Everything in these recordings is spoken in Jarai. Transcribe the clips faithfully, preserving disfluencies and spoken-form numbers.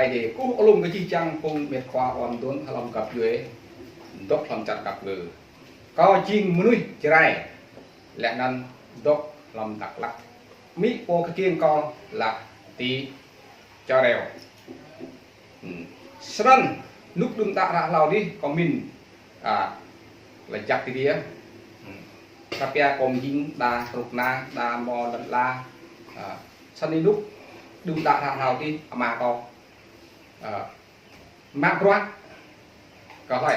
Ơi, kơkuh alum kơ jih jang phung met wa ƀôn dôn hlăm găp djuai, dŏ hlăm čar Kap Gơ. Kâo jing mơnuih Jrai, laih anŭn dŏ hlăm Dak Lak. Amĭ pô kơkiêng kâo lă ti Čareo. Hmm. Srăn, nuk đưm đă hră hlâo dih, kâo min, a, lĕ jak ti dia. Hmm. Krăp ia kâo mjing đa ruk na, đa mơ̆ lăn la. A, srăn anai nuk đưm đă hră hlâo dih, ama kâo. A, mă bruă kơ hlơi,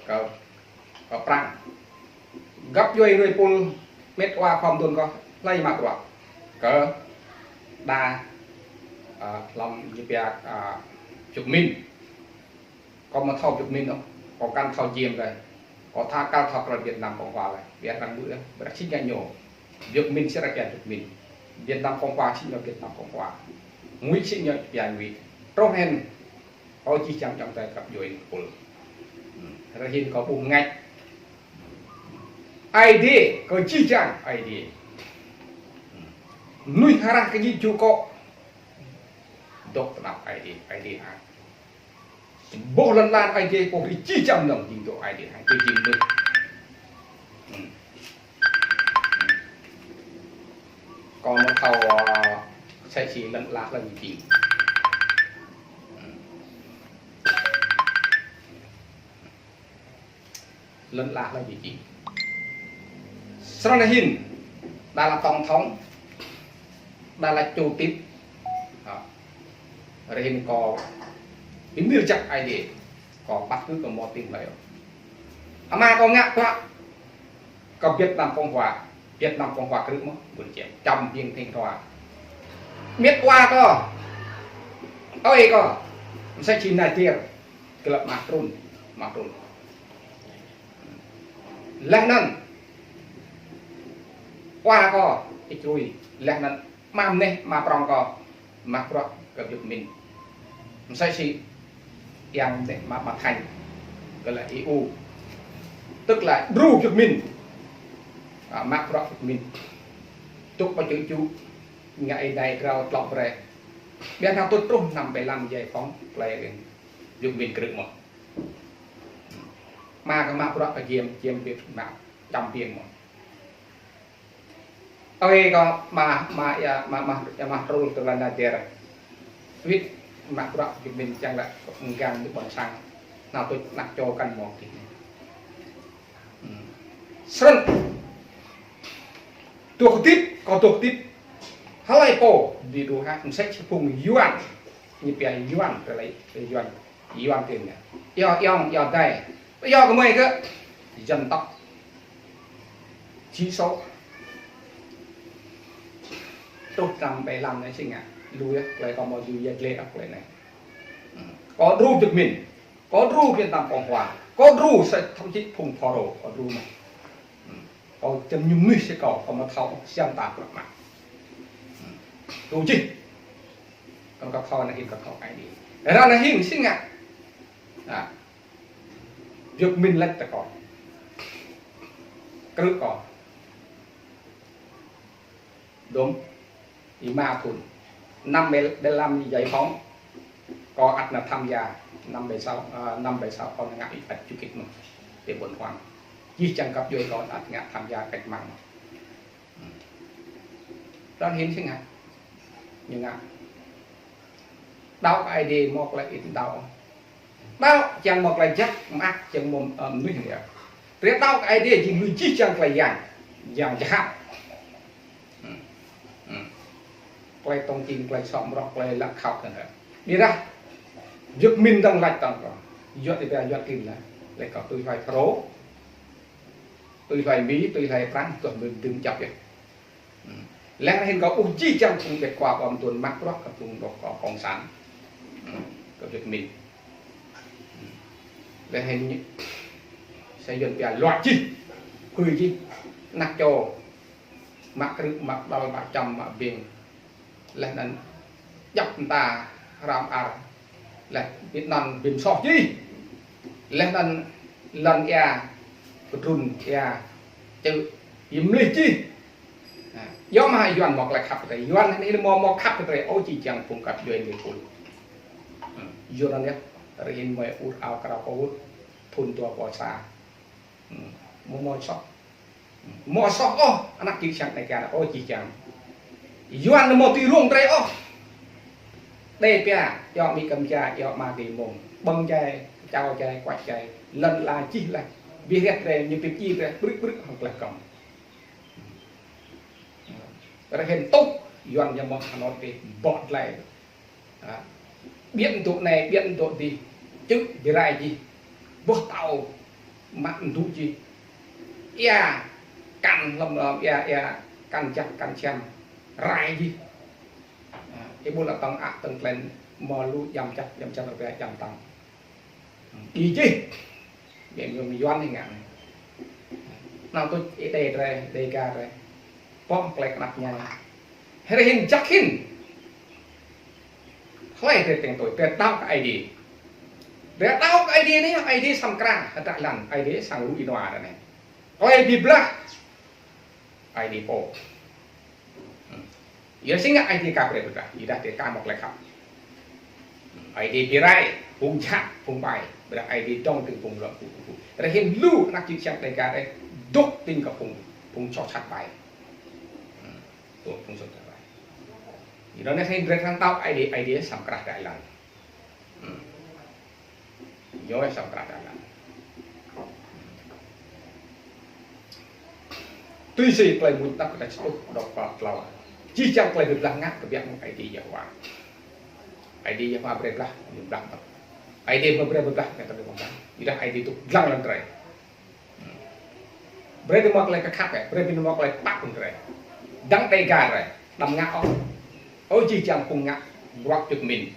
kơ, kơ Prăng. Găp djuai ruai pul met wa khom dôn kâo, hlơi mă bruă kơ đa, a, hlăm ñu pia, a, Việt Minh. Kâo mơ̆ thâo Việt Minh ôh, kâo kăn thâo jiem rai. Kâo tha kăl thâo kơ Việt Nam Cộng Hòa lĕ, Việt Nam ƀu lĕ, ƀu sĭt ngă ñu. Việt Minh sĭt pia Việt Minh. Việt Nam Cộng Hòa sĭt ñu Việt Nam Cộng Hòa. Ngụy sĭt ñu pia Ngụy. Truh hên, kâo jih jang čang tai krăp djuai pul. Hmm. Rơhin kâo ƀu ngă. Aê Diê, kâo jih jang Aê Diê. Hmm. Mơnuih hơrah kơ jih jang kâo. Dŏ tơnap Aê Diê, Aê Diê hă. Boh lăn lan Aê Diê, boh ri jih jang lŏm jing dŏ Aê Diê, Aê Diê jing dŏ. Hmm. Kâo mơ̆ thâo, a, sĕ si lăn lan lŏm jing. Hmm. Lăn lan lŏm jing. Srăn hĭn, đa lă tổng thống, đa lă chủ tịch. Ha. Rơhin kâo, ƀing mir jak Aê Diê, kâo ƀăt kơ kâo mơ̆ tin lăi. Ama kâo ngă kâo, kơ Việt Nam Cộng Hòa, Việt Nam Cộng Hòa krư̆ mơ̆, ƀun čiêm, čăm biêng thing thua. Met wa kâo, ơi kâo, msĕ si Nadir, kơ lăp mă trŭn, mă trŭn. Laih anŭn, wa kâo, ih črui, laih anŭn, mă mơneh, mă prŏng kâo, mă bruă kơ Việt Minh. Msĕ si, yang mơneh mă, mă Thanh, kơ lĕ E U. Tức là đru Việt Minh. A, mă bruă Việt Minh. Tŭk ƀă čư̆ čư̆, ngă ih đai krao tlŏk brơi. Biă nao tŭ truh năm bảy lăm giải phóng, plei Việt Minh krư̆ mơ̆. Mă kơ mă bruă kơ jiem, jiem biêng mă, čăm biêng mơ̆. Ơi kâo mă, mă ia, mă, mă, ia mă trŭn tơlơi Nadir. Wĭt mă bruă Việt Minh čang lăi mơgang ñu ƀôn sang. Nao tŭ năk čô kăn mơ̆ kih. Hmm. Srăn. Dŏ hơdip, kâo dŏ hơdip. Hlơi pô, ƀu djơ̆ hă, msĕ si phung Yuan. Ñu pia Yuan, tơlơi Yuan. Yuan tin ngă. Yua ayŏng, yua adơi. Yua kơ mơi kơ dân tộc thiểu số. Truh năm bảy lăm anai sĭt ngă. Lui ah, tơlơi kâo mơ̆ lui yơh, gleh ah tơlơi anai. Hmm. Kâo đru Việt Minh. Kâo đru Việt Nam Cộng Hòa. Kâo đru sĕ thậm chí phung FULRO, kâo đru mơ̆. Hmm. Kâo čăm ñu mơnuih sĭt kâo, kâo mơ̆ thâo siam ta prăk mă. Hmm. Đru čih. Kâo kơ thâo anai hĭn kơ thâo Aê Diê. Ră anai hĭn sĭt ngă. Ha. Việt Minh lăi tơ kâo. Krư̆ kâo. Dôm. Ih mă thŭn. Năm bảy, bảy lăm giải phóng. Kâo ăt nao tham gia. Năm bảy sáu, a, năm bảy sáu kâo ngă ih ăt čukit mơ̆. Ti ƀôn Hoang. Jih jang găp djuai kâo ăt ngă tham gia cách mạng. Ră anai hĭn sĭt ngă. Ñu ngă. Đaŏ kơ Aê Diê mơ̆ tơlơi ih đaŏ. Đaŏ kiăng mơ̆ tơlơi jăk, mơak kiăng mơ̆, ơ, mơnuih yơh. Tơlơi đaŏ kơ Aê Diê jing lui jih jang tơlơi yang, yang jahat. Hmm. Hmm. Tơlơi tông čing, tơlơi sŏk mrŏk, tơlơi lăk khăp anŭn. Ƀiădah, Việt Minh dơ̆ng lăi tơ̆ng kâo. Yuan ih ƀiă Yuan tin lah. Lĕ kâo tui hloi FULRO. Tui hloi Mi, tui hloi Prăng, tuh mơ̆ đưm čăp yơh. Hmm. Laih anŭn hĭn kâo ƀuh jih jang phung ƀĕt kua ƀom tuôn mă bruă kơ phung dŏ kơ cộng sản. Hmm. Kơ Việt Minh. Hmm. Laih anŭn hĭn sĕ Yuan pia luă jih. Kơ jih. Năk čô. Mă krư̆, mă đăl, mă čăm, mă biêng. Laih anŭn djăp mơta hrăm ar. Laih ƀiă anŭn ƀing soh čih. Laih anŭn lŏn ia, pơtrŭn ia, čư̆, yim lih čih. Ha, yua mơ̆ Yuan mơ̆ tơlơi khăp kơ tơlơi. Yuan anai mơ̆, mơ̆ khăp kơ tơlơi. Ơ jih jang phung găp djuai anai pul. Yua anŭn yơh, rơhin mơi ur ao krao kơ ur, thŭn dua rơbâo sa. Hmm, mơ̆ mơi soh. Hmm, mơi soh ôh, ană čư̆ čhiăng anai kiăng, ôh čư̆ čhiăng. Yuan mơ̆ tui rông drơi ôh. Đe pia, yua Mi kơm ja, yua ma kơ mông. Ƀơ̆ng jai, čao jai, kuač jai. Lŏn la čih lah. Bih riah drơi, ñu pip ji drơi, brư̆ brư̆ hăng kleh kơm. Rơhen tŭk, Yuan ñu mơ̆ Hà Nội dih, bŏt lĕ. Ha. Biăt dŏ anai, biăt dŏ dih. Čư̆ bi rai jih. Boh tao mă dŏ jih. Ia, kăn lŏm lŏm, ia, ia, kăn jak, kăn čăm. Rai jih. Ha. Ih ƀuh lă tŏng ak, tŏng klĕn, mơ̆ lu jăm čăp, jăm čăp rơbia, jăm tăm. Đi jih. Biă ñu Yuan anai ngă anai. Nao tuč Ơi Adai drơi, Dêga drơi. Pŏk klĕ kơnăp ñai. Hrơi hin jak hin. Hlơi drơi tơ̆ng tui, drơi đaŏ kơ Ơi Adai. Drơi đaŏ kơ Ơi Adai anai, Ơi Adai săm krah, hơdră lăn, Ơi Adai sang lu inoa drơi anai. Hlơi bi blah. Ơi Adai pô. Hmm. Yua si ngă Ơi Adai ka brơi ƀiă, ih dah tê ka mơ̆ klĕ khăp. Ơi Adai bi rai, phung jhat, phung ƀai, ƀiă Ơi Adai dŏng tơ̆ng phung lŏm phung phung. Rơhin lu ană čư̆ čhiăng Dêga drơi, dŏ tơ̆ng kơ phung, phung soh sat ƀai. Hmm. Dŏ phung soh sat ƀai. Yua anŭn anai rơhin drơi khăng đaŏ Ơi Adai, Ơi Adai săm krah drơi lăn. Hmm. Ñu săm krah drơi lăn. Tui si klei mŭt đăp kơ ta čih tŭ dŏ pă tlâo. Jih jang klei bi blah ngă kơ biă mơ̆ng Ơi Adai Yêhôwa. Ơi Adai Yêhôwa brơi blah, ñu blah tŏ. Ơi Adai mơ̆ brơi blah, ñu tŏ brơi blah. Ih dah Ơi Adai tŭ dlăng lăn drơi. Brơi tơ mơ̆ klei kơ khăp, brơi tơ mơ̆ klei păk pun drơi. Dăng Dêga drơi, đăm ngă ôh. Ơ jih jang phung ngă, bruă čư̆ min.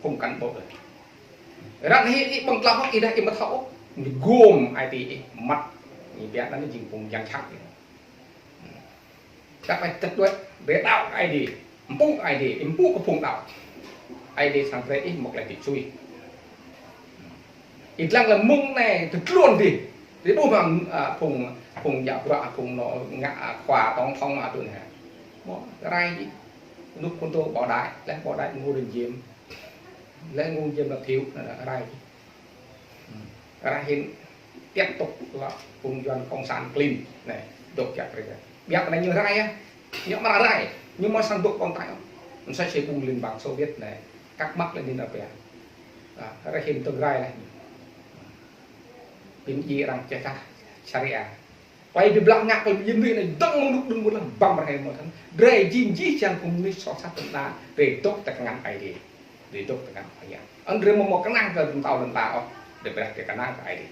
Phung cán bộ drơi. Ră anai ih ƀơ̆ng tlao hŏk ih dah ih mơ̆ thâo ôh. Ñu gum Ơi Adai ih măt. Ñu biă anŭn jing phung yang jhat. Kăp ai tơ̆t đuaĭ, brơi đaŏ kơ Ơi Adai, mpŭ kơ Ơi Adai, mpŭ kơ phung đaŏ. Ơi Adai săng brơi ih mơ̆ klei tĭp sui. Ih dlăng lĕ mơ̆ng anai tơdlôn dih. Dih ƀuh mơ̆ng, a, phung, phung djă bruă, phung anŏ ngă, a, khua tổng thống a tui anai. Mơ̆ rai dih. Nuk phun tô Bảo Đại, lĕ Bảo Đại Ngô Đình Diệm. Lĕ Ngô Diệm là thiếu, rai dih. Rai hin tiếp tục lă phung Yuan cộng sản klin anai, dŏ jak brơi. Biă anai ñu rai ah. Ñu mă rai, ñu mơ̆ săng dŏ kon tai. Msĕ si phung liên bang Xô Viết anai, kăp măk lĕ anai biă. A, rai hin tơ̆ng rai lĕ. Pin ji arăng čeh kah Syariah. Klei bi blah ngă klei bi jin anai dơ̆ng mơ̆ng anŭn đŭn mơ̆n lăm băm rơhai mơ̆n. Drơi jing jih jang phung mơnuih soh sat tơnah, drơi dŏ tơ kơngan Ơi Adai. Drơi dŏ tơ kơngan Ơi Adai. Anŭn drơi mơ̆ mơ̆ kơnang kơ tơm tao lŏn ta ôh. Drơi brơi kơnang kơ Ơi Adai.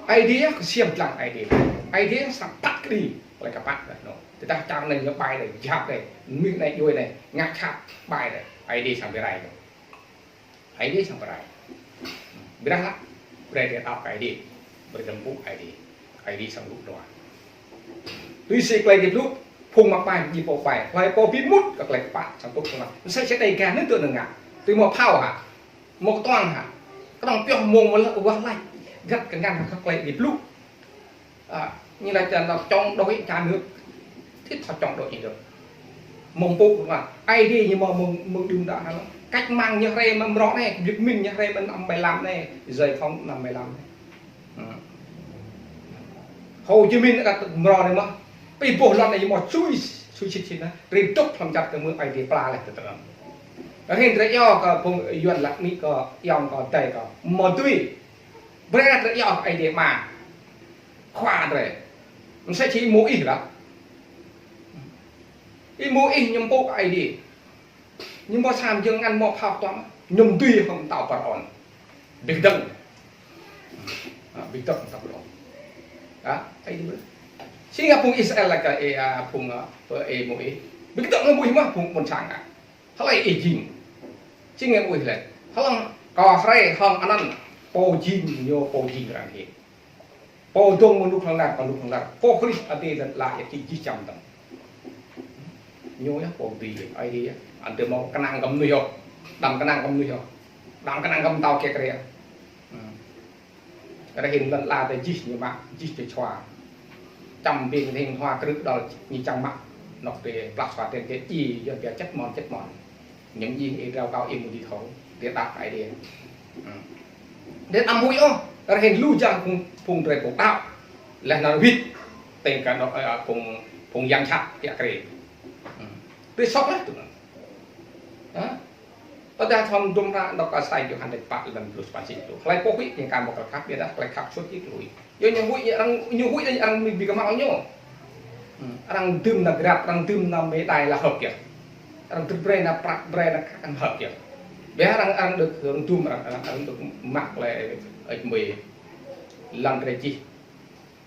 Ơi Adai kơsiam dlăng Ơi Adai. Ơi Adai săng păk kơđi. Klei kơpăk dah anŭn. Tơdah čar anai ñu ƀai drơi, jhat drơi. Mơnuih anai djuai anai, ngă jhat ƀai drơi. Ơi Adai săng bi rai anŭn. Ơi Adai săng bi rai. Brơi lah, brơi drơi đaŏ kơ Ơi Adai. Brơi tơmpŭ Ơi Adai. Ơi Adai săng lu dua. Tui si klei Aê Diê blŭ, phung mă ƀai, djai pô ƀai. Hlơi pô bi mŭt kơ klei kơpă, săng tŭ kơnang. Msĕ si Dêga anai tui anŭn ngă. Tui mơ̆ phao hă. Mơ̆ kơtuang hă. Kơnơ̆ng pioh mơ̆ng mơ̆ lĕ wah laih. Găt kơnang kơ klei Aê Diê blŭ. A, ñu laĭ čang đŏk chống đối nhà nước. Thích sao chống đối nhà nước. Mơ̆ng pŭ kơ Ơi Adai ñu mơ̆ mơ̆ng, mơ̆ng đưm đă hă. Cách mạng ñu hrơi mơ̆ mrô anai, Việt Minh ñu hrơi mơ̆ năm bảy lăm anai, giải phóng năm bảy lăm anai. Ơ. Hồ Chí Minh ăt mrô anai mơ̆. Pi boh lŏn anai ñu mơ̆ sui, sui sĭt sĭt anai. Drơi dŏ hlăm čar kơ mơ̆ Ơi Adai pla lĕ tơtơnăm. Rơhen drơi iâu kơ phung Yuan lăk Mi kơ, iâu kơ, dai kơ. Mơ̆ tui. Brơi drơi iâu Ơi Adai mă. Khua drơi. Msĕ si ih mơ̆ ih lah. Ih mơ̆ ih ñu mpŭ Ơi Adai. Ñu mơ̆ sam jơ̆ng ngăn mơ̆ phao tuăm. Ñu tui hŏng tao Pharaôn. Bĭ dơ̆ng. A, bĭ dơ̆ng tao Pharaôn. A, Ơi Adai brơi. Si ngă phung Israel lăk kơ ih, a, phung, a, ih mơ̆ ih. Bĭ dơ̆ng mơ̆ ih mă phung ƀôn sang ngă. Hlơi ih jing. Si ngă mơ̆ ih lĕ. Hlơi kơ hrơi hŏng anăn. Pô jing ñu pô jing răng hĭ. Pô dŏng mơnuk hlŏng lar, mơnuk hlŏng lar. Pô Krist Adai lăn la ia ki jih čăm tăm. Ñu yơh pô tui Ơi Adai yơh. Anŭn tơ mơ̆ kơnang kơ mơnuih yơh. Đăm kơnang kơ mơnuih yơh. Đăm kơnang kơ tơm tao kiă kriă. Hmm. Rơhen lăn la tơ jih ñu mă, jih tơ čua. Čăm ƀing rơhen hua krư̆ đôl ñu čang mă. Nŏk tơ plah sua tơ̆n tơ ji, yua biă čĕt mơ̆n, čĕt mơ̆n. Ñu jing ih drao kâo ih mơ̆ dưi thâo. Dia đaŏ Ơi Adai. Hmm. Dia anăm huĭ ôh, rơhen lu jang phung, phung drơi pô đaŏ. Laih anŭn wĭt, tơl kơ anŏ, ơ, phung, phung yang jhat, kiă kriê. Hmm. Tui sŏk laih tui anŭn. Hă? Tơdah thâo dŭm hră anŏ kơ sai Yôhan dêč pă lăn pluh sapăn čih tui. Hlơi pô huĭ, yang kơ mơ̆ kơ khăp, biă dah hlơi khăp suôt čih tui. Yua ñu huĭ, arăng, ñu huĭ, arăng ƀu bi kơmăl ñu. Hmm, arăng dưm nao grăp, arăng dưm nao mơdai laih hơ̆k yơh. Arăng dưm brơi nao prăk, brơi nao kăk hơ̆k yơh. Biă arăng, arăng dŏ, arăng dưm, arăng, arăng, arăng dŏ mă lĕ, ơi mơi. Lăng drơi čih.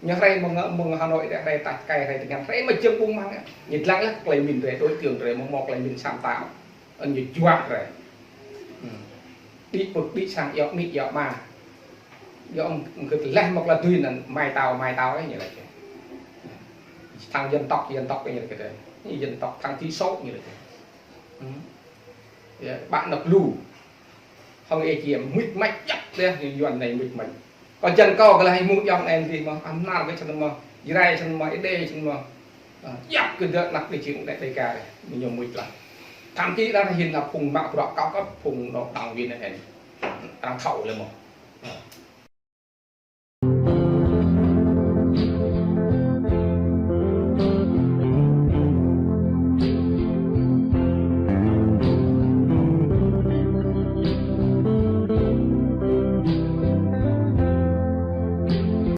Ñu hrơi mơ̆ng, mơ̆ng Hà Nội, hrơi tač kai, hrơi tơngan, hrơi mơ̆ng jơ̆ng ƀung mơ̆ng. Ñu lăng laih tơlơi mĭn drơi, đối tượng drơi, mơ̆ng mơ̆ng tơlơi mĭn săm tao. Ơ, ñu juă drơi. Hmm. Đĭ pơ̆k, đĭ sang, iâu amĭ, iâu ama. Iâu ong, ong kơ laih mơ̆ng kơ tui anŭn, mai tao, mai tao, ơ, ñu laĭ. Thằng dân tộc, dân tộc, ñu laĭ kơ tui. Dân tộc, thằng thiểu số, ñu laĭ kơ tui. Hmm. Yơh, ƀă anŏ lu. Hŏng ê čiêm, mưč mač, jăk dêh, ñu Yuan anai mưč mač. Kơ jăn kâo kơ laih mŭt yŏng anai dih mơ̆, Amnar kơ čăn mơ̆, Jrai čăn mơ̆, Êđê čăn mơ̆. Ơ, jăk kơ dơ̆ anăp kơ čing đe, đe ka, ñu mưč laih. Thậm chí đa hin anăp phung mă bruă cao cấp, phung anŏ đảng viên anai. Arăng thâo lĕ mơ̆.